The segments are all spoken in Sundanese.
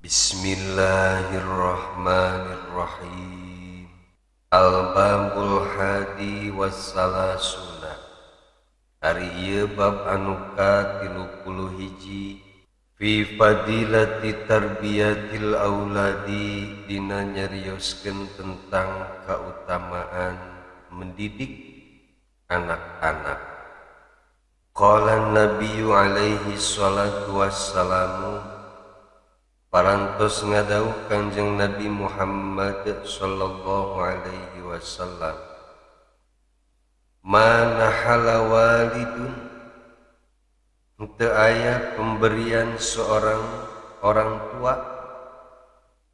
Bismillahirrahmanirrahim. Al-babul hadi wassalasuna. Ari ieu bab anu ka-31, fi fadilati tarbiyatil auladi, dina nyarioskeun tentang kautamaan mendidik anak-anak. Qala Nabiyyu alaihi salatu wassalamu, parantos ngadawuh Kanjeng Nabi Muhammad sallallahu alaihi wasallam, ma nahala walidun, henteu aya pemberian seorang orang tua,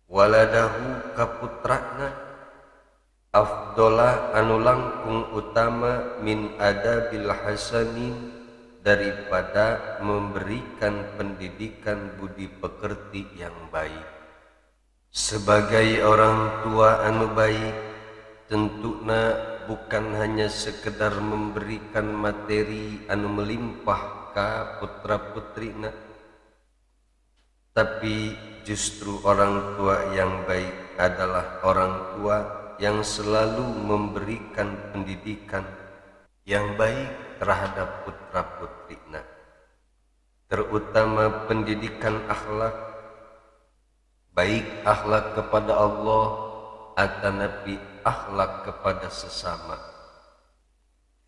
waladahu ka putrana, afdola anu langkung utama, min adabil hasanin, daripada memberikan pendidikan budi pekerti yang baik. Sebagai orang tua anu baik, tentuna bukan hanya sekedar memberikan materi anu melimpah ka putra-putrina, tapi justru orang tua yang baik adalah orang tua yang selalu memberikan pendidikan yang baik terhadap putra-putrina, terutama pendidikan akhlak, baik akhlak kepada Allah atanapi akhlak kepada sesama.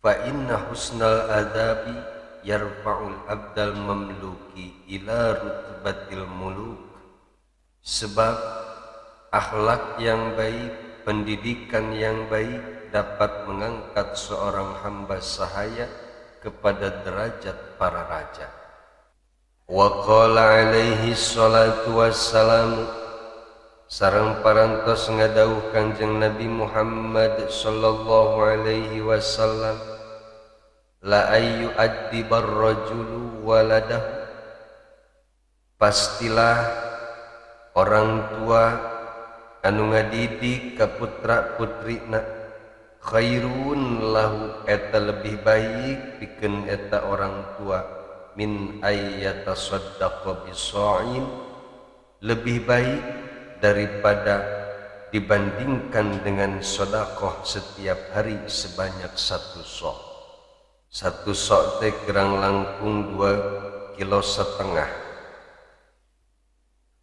Fa inna husnal adabi yarfa'ul abdal mamluki ila rutbatil muluk, sebab akhlak yang baik, pendidikan yang baik dapat mengangkat seorang hamba sahaya kepada derajat para raja. Wa qala alaihi salatu wassalam, sareng parantos ngadawuh Kanjeng Nabi Muhammad sallallahu alaihi wasallam, la ayyu addibar rajulu waladahu, pastilah orang tua anu ngadidik ka putra putrina, khairun lahu, eta lebih baik pikeun eta orang tua, min ayyatasaddaqa bisa'in, lebih baik daripada dibandingkan dengan sodakoh setiap hari sebanyak 1 sha'. 1 sha' teh kurang langkung 2,5 kilo.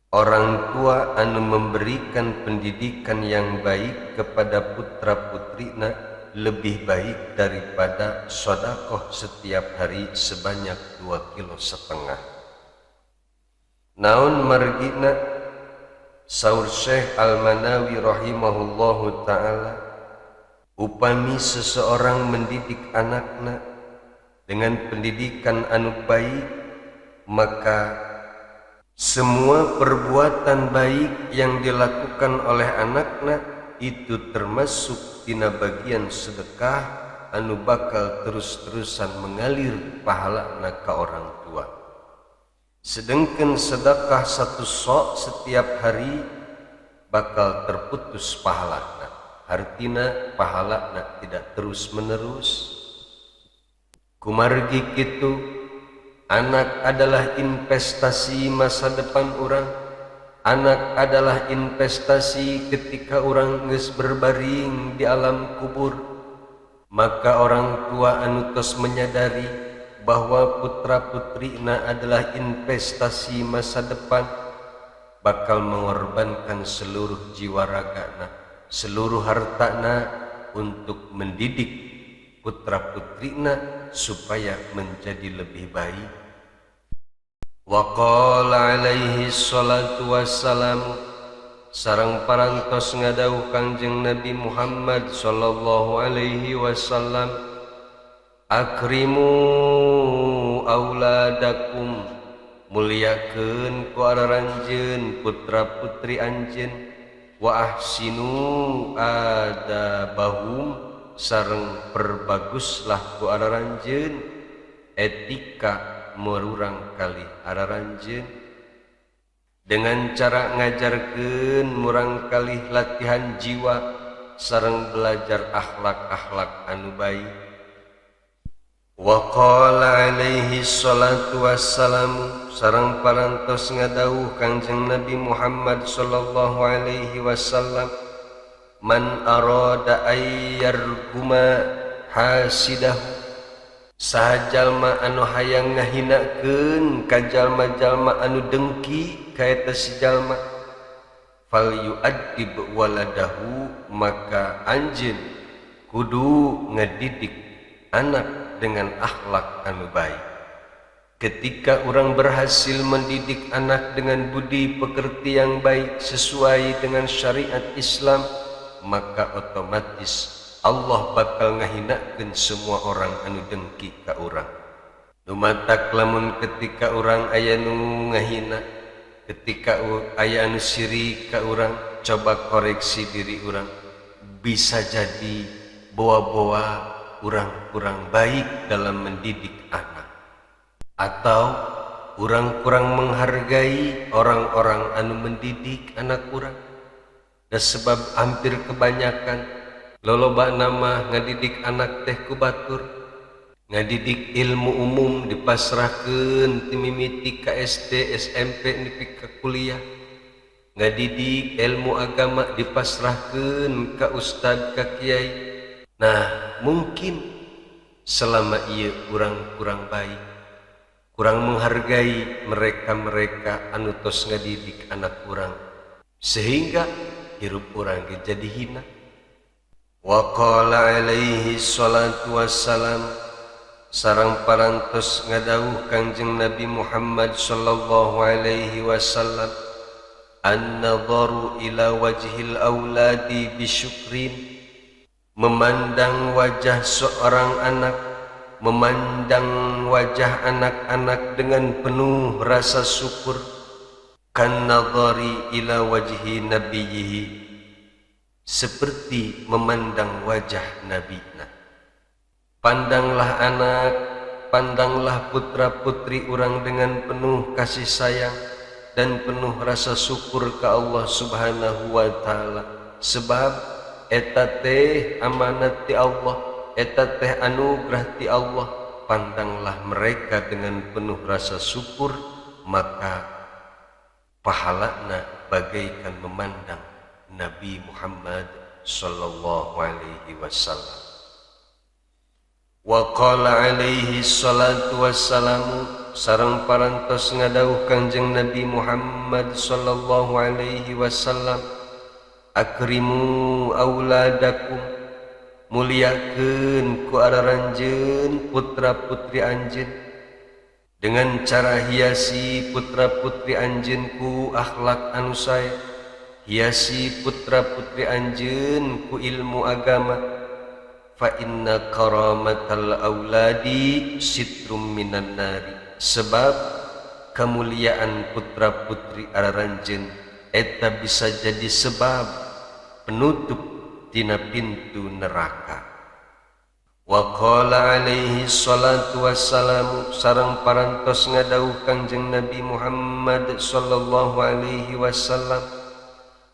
Orang tua anu memberikan pendidikan yang baik kepada putra putrina lebih baik daripada sodakoh setiap hari sebanyak 2,5 kilo. Naon margina? Saur Syekh Al-Manawi rahimahullahu ta'ala, upami seseorang mendidik anakna dengan pendidikan anu baik, maka semua perbuatan baik yang dilakukan oleh anakna itu termasuk tina bagian sedekah anu bakal terus-terusan mengalir pahala ke orang tua. Sedangkan sedekah 1 sha' setiap hari bakal terputus pahala. Artinya pahala tidak terus menerus. Kumargi kitu, anak adalah investasi masa depan orang. Anak adalah investasi ketika orang geus berbaring di alam kubur. Maka orang tua anu tos menyadari bahwa putra putrina adalah investasi masa depan bakal mengorbankan seluruh jiwa ragana, seluruh hartana untuk mendidik putra putrina supaya menjadi lebih baik. Wa qala alaihi salatu wassalam, sareng parantos ngadawuh Kangjeng Nabi Muhammad sallallahu alaihi wasallam, akrimu auladakum, muliakeun ku aranjeun putra putri anjeun, wa ahsinu adabahum, sareng perbaguslah ku aranjeun etika murang kali araranjeun, dengan cara ngajarkeun murang kali latihan jiwa sareng belajar akhlak-akhlak anu baik. Wa qala alaihi salatu wassalamu sareng parantos ngadawuh Kangjeng Nabi Muhammad sallallahu alaihi wasallam, man arada ayyarguma hasidahu, saha jalma anu hayang ngahinakeun ka jalma-jalma anu dengki ka eta si jalma, fal yu'addib waladahu, maka anjeun kudu ngadidik anak dengan akhlak anu baik. Ketika orang berhasil mendidik anak dengan budi pekerti yang baik sesuai dengan syariat Islam, maka otomatis Allah bakal ngahinakeun semua orang anu dengki ka urang. Lumatak lamun ketika urang aya nu ngahina, ketika aya anu sirik ka urang, coba koreksi diri urang. Bisa jadi boa-boa urang kurang baik dalam mendidik anak, atau urang kurang menghargai orang-orang anu mendidik anak urang. Dan sebab hampir kebanyakan loloba nama ngadidik anak teh ku batur, ngadidik ilmu umum dipasrahkeun ti mimiti ka SD, SMP nepi ka kuliah, ngadidik ilmu agama dipasrahkeun ka ustad, ka kiai. Nah, mungkin selama ieu urang kurang baik, kurang menghargai mereka-mereka anu tos ngadidik anak urang, sehingga hirup urang ge jadi hina. Wa qala alaihi salatu wassalam sareng parantos ngadawuh Kangjeng Nabi Muhammad sallallahu alaihi wasallam, an-nadharu ila wajhil auladi bisyukrin, memandang wajah seorang anak, memandang wajah anak-anak dengan penuh rasa syukur, kan nadhari ila wajhi nabiyhi, seperti memandang wajah nabina. Pandanglah anak, pandanglah putra-putri urang dengan penuh kasih sayang dan penuh rasa syukur ke Allah Subhanahu wa taala, sebab eta teh amanat ti Allah, eta teh anugerah ti Allah. Pandanglah mereka dengan penuh rasa syukur, maka pahalana bagaikan memandang Nabi Muhammad sallallahu alaihi wasallam. Wa qala alaihi salatu wassalamu sareng parantos ngadawuh Kangjeng Nabi Muhammad sallallahu alaihi wasallam, akrimu auladakum, muliakeun ku araranjeun putra-putri anjeun, dengan cara hiasi putra-putri anjeun ku akhlak anu sae, hiasi putra-putri anjeun ku ilmu agama. Fa inna karamatal auladi sitrum minan nari, sebab kemuliaan putra-putri araranjeun eta bisa jadi sebab penutup tina pintu neraka. Wa qala alaihi salatu wassalamu sareng parantos ngadawuh Kangjeng Nabi Muhammad sallallahu alaihi wasallam,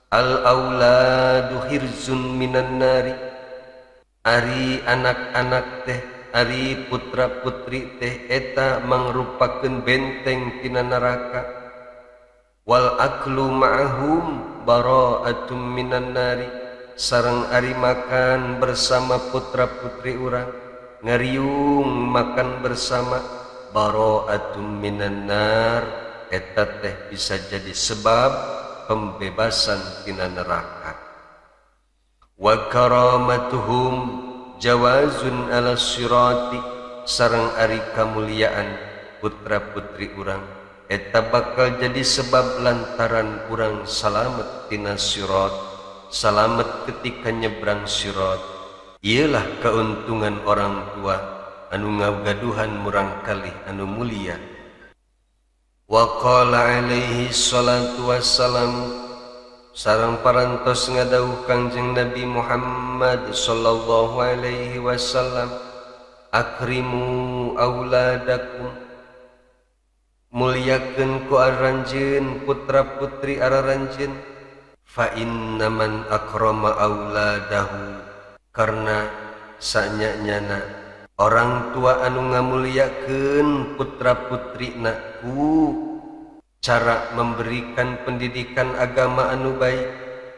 al auladu hirzun minan nari, ari anak-anak teh, ari putra-putri teh eta mangrupakeun benteng tina neraka. Wal aklu ma'ahum bara'atum minan nari, sareng ari makan bersama putra-putri urang, ngariung makan bersama, bara'atum minan nar, eta teh bisa jadi sebab pembebasan tina neraka. Wa karamatuhum jawazun ala sirati, sareng ari kamuliaan putra-putri urang eta bakal jadi sebab lantaran urang salamet tina sirat, salamet ketika nyebrang sirat. Ialah keuntungan orang tua anu ngagaduhan murangkalih anu mulia. Wa qala alaihi salatu wassalam sareng parantos ngadawuh Kangjeng Nabi Muhammad sallallahu alaihi wasallam, akrimu auladakum, muliakeun ku aranjeun putra-putri araranjeun, fa inna man akrama auladahu, karena sanyanyana Orang tua anu ngamuliakeun putra putrina ku cara memberikan pendidikan agama anu baik,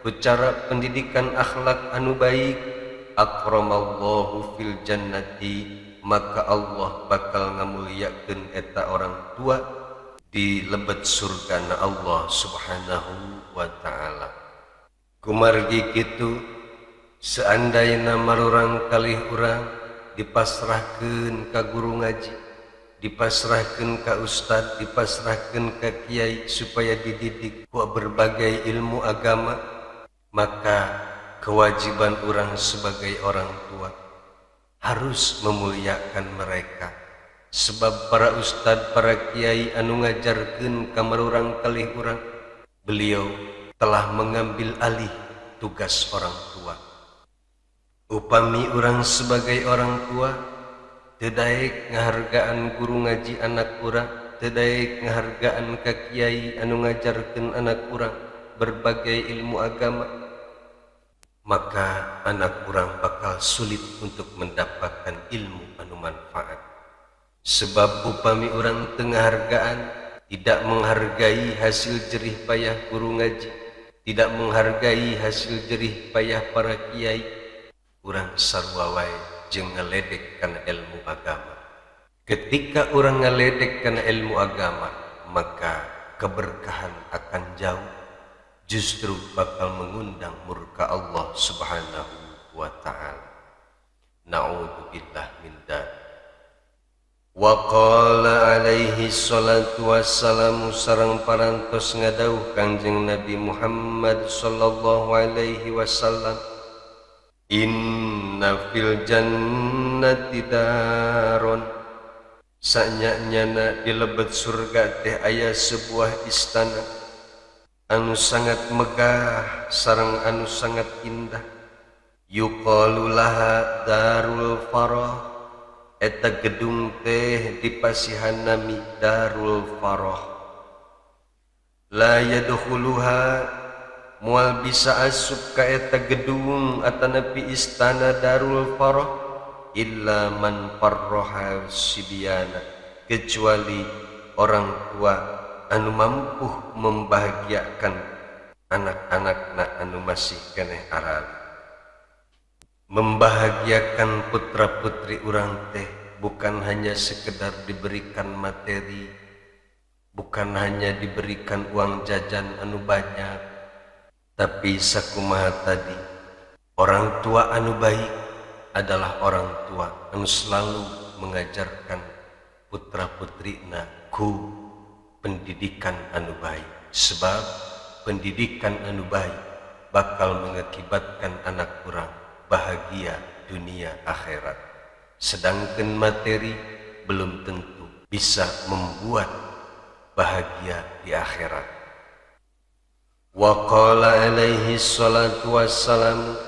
ku cara pendidikan akhlak anu baik, akramallahu fil jannati, maka Allah bakal ngamuliakeun eta orang tua di lebet surgana Allah Subhanahu wa ta'ala. Kumargi kitu, seandainya marurang kalih urang dipasrahkeun ka guru ngaji, dipasrahkeun ka ustad, dipasrahkeun ka kiai supaya dididik ku berbagai ilmu agama, maka kewajiban urang sebagai orang tua harus memuliakan mereka. Sebab para ustad, para kiai anu ngajarkeun ka marurang kalih urang, beliau telah mengambil alih tugas orang tua. Upami urang sebagai orang tua teu daek ngahargaan guru ngaji anak urang, teu daek ngahargaan ka kiai anu ngajarkeun anak urang berbagai ilmu agama, maka anak urang bakal sulit untuk mendapatkan ilmu anu manfaat. Sebab upami urang teu ngahargaan, tidak menghargai hasil jerih payah guru ngaji, tidak menghargai hasil jerih payah para kiai, urang sarua wae jeung ngaledek kana ilmu agama. Ketika urang ngaledek kana ilmu agama, maka keberkahan akan jauh, justru bakal mengundang murka Allah Subhanahu wa ta'ala. Na'udzubillah min dzalik. Wa qala alaihi salatu wassalamu, sareng parantos ngadawuh Kangjeng Nabi Muhammad sallallahu alaihi wasallam, inna fil jannati daron, sanyanyana di lebet surga teh aya sebuah istana anu sangat megah sareng anu sangat indah, yuqalu laha darul farah, eta gedung teh dipasihan nami Darul Farah. La yadkhuluha, moal bisa asup ka eta gedung atanapi istana Darul Farah, illa man farraha sibyana, kecuali orang tua anu mampu membahagiakan anak-anakna anu masih keneh aral. Membahagiakan putra-putri urang teh bukan hanya sekedar diberikan materi, bukan hanya diberikan uang jajan anu banyak, tapi sakumaha tadi, orang tua anu baik adalah orang tua anu selalu mengajarkan putra-putrina ku pendidikan anu baik. Sebab pendidikan anu baik bakal mengakibatkan anak urang bahagia dunia akhirat. Sedangkan materi belum tentu bisa membuat bahagia di akhirat. Wa qala alaihi salatu wassalam,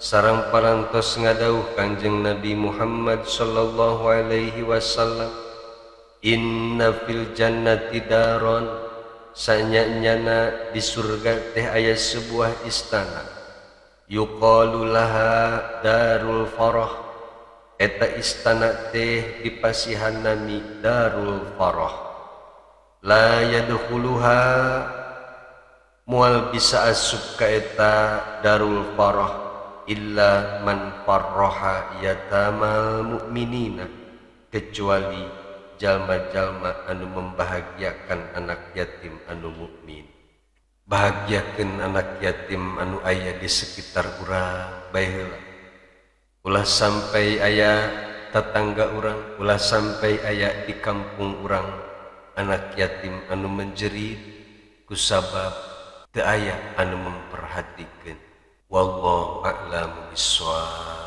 sareng parantos ngadawuh Kangjeng Nabi Muhammad sallallahu alaihi wasallam, inna fil jannati daron, sanyanyana di surga teh aya sebuah istana, yuqalu laha darul farah, eta istana teh dipasihan nami Darul Farah. La yadkhuluha, moal bisa asup ka eta Darul Farah, illa man farraha yatamal mu'minina, kecuali jalma-jalma anu membahagiakan anak yatim anu mukmin. Bahagiakeun anak yatim anu aya di sekitar urang bae heula. Ulah sampai aya tetangga urang, ulah sampai aya di kampung urang anak yatim anu menjerit kusabab teu aya anu memperhatikeun. Wallahu a'lamu bissawab.